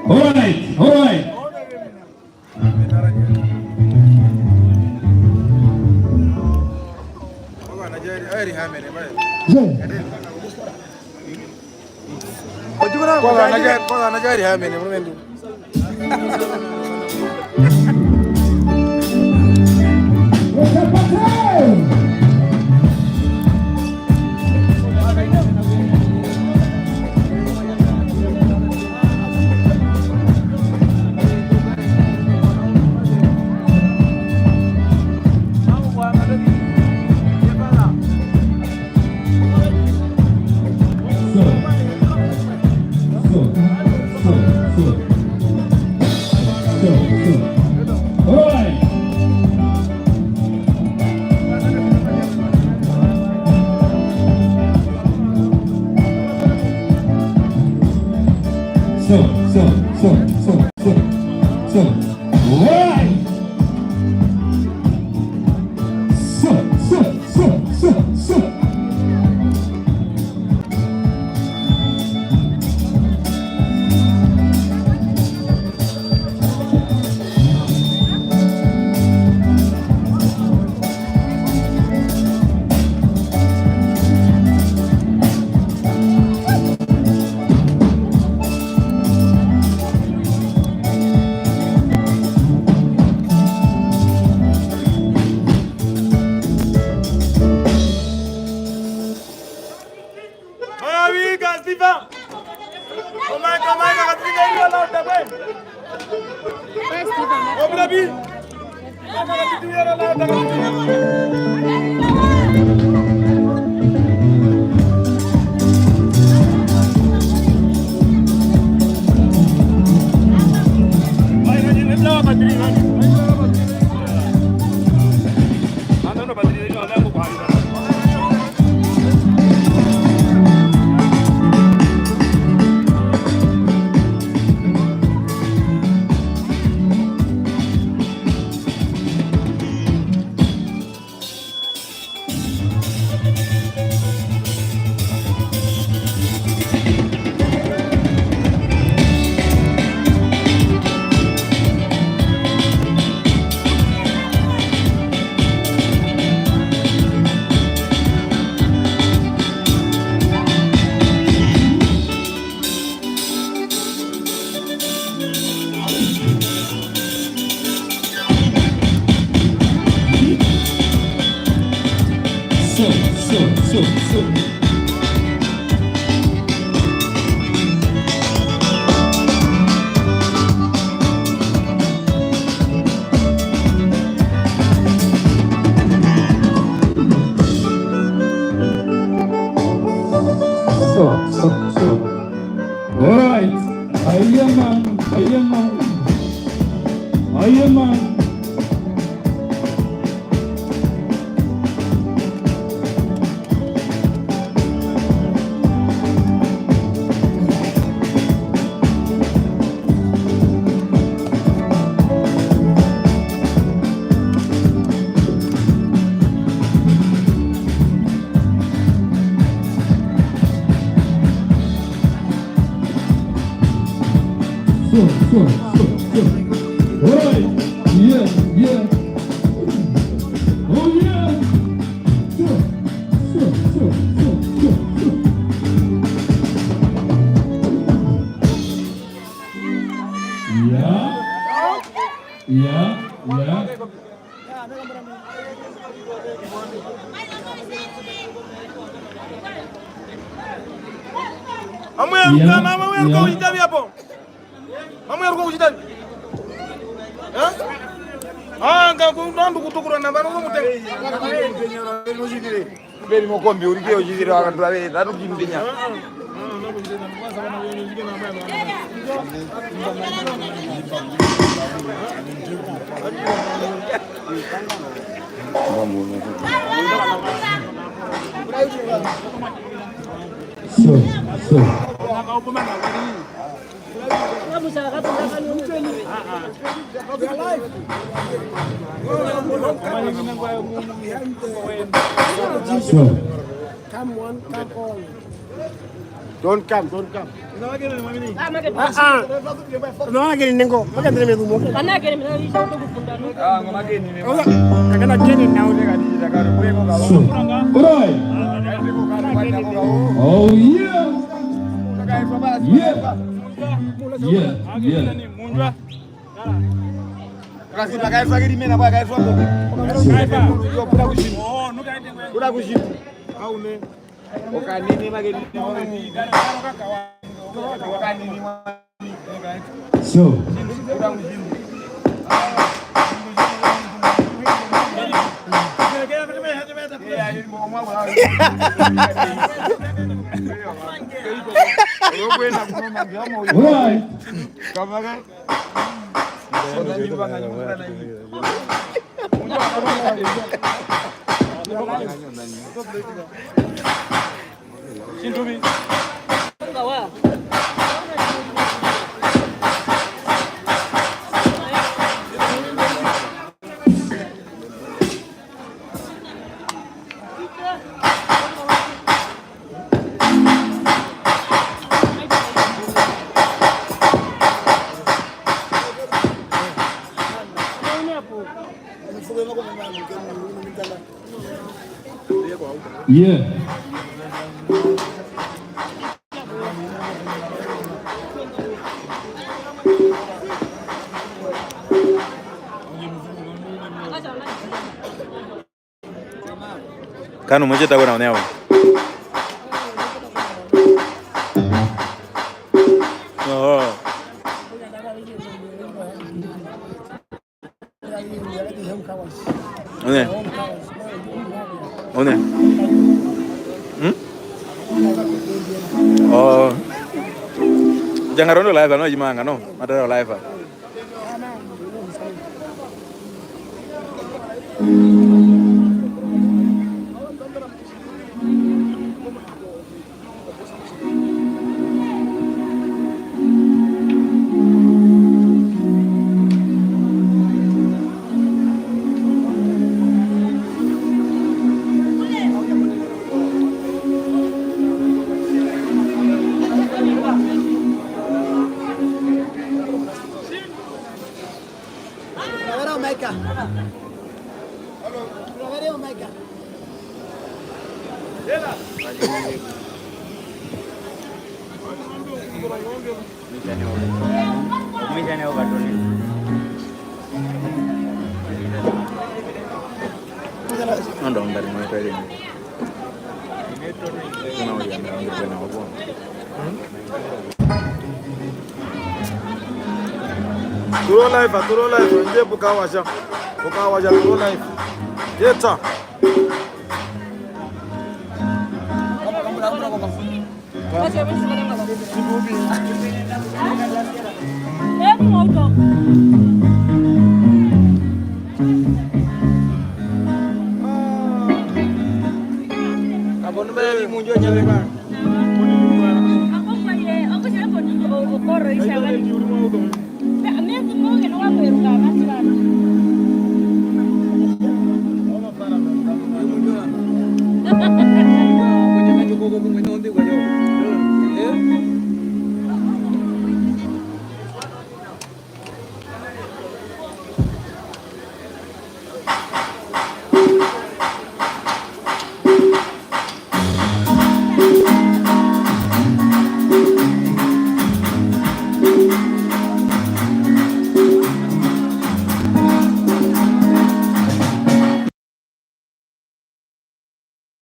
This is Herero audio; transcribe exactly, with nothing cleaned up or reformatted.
All right, all right. Kwanza anajari, kwanza anajari hamene, murume ndu. So, so, so, so, so, so. Right. So, so, so, so, so. Mavika, Stephen. Omaka, omaka, katika ilo la utakwe. Omulabi. So, so, so, so. So, so, so. All right. Aye man, aye man. Aye man. So, so, so, so. All right. Yeah, yeah. Oh, yeah. So, so, so, so, so, so. Yeah. Yeah, yeah. Mamuyaruka, mamuyaruka, kutjita vi apo. Mamuyaruka, kutjita vi. Eh? Ah, nga ku-, nandu kutukura nambano, uno mutenga. Ve ri mokombi, urike otjiziro, ovandu ave, tatu kimbenya. So, So. So. Come one, come all. Don't come, don't come. Ah, ah. No, I get it, Ningo. Look at the middle. Ana kere mina isha kuto kufunda no. Ah, ngoma keni ne. Oza, kakana kene na ule. So, all right. Oh, yeah. Yeah. Yeah, yeah. Kasi pakaitwa kiri mena, pakaitwa mbo. Pura kushimba. Pura kushimba. Aume. Okanene makeni. Okanene. So. Right. Yeah. Kanu mucheta kuna unewa. Oh. One. One. Hmm? Oh. Jangarondo live, no, jimanga, no. Matara live. Ravera omaika. Ravera omaika. Ando mbari mwa tali. Turo live, turo live, nje puka washa. Puka washa, turo live. Yeta.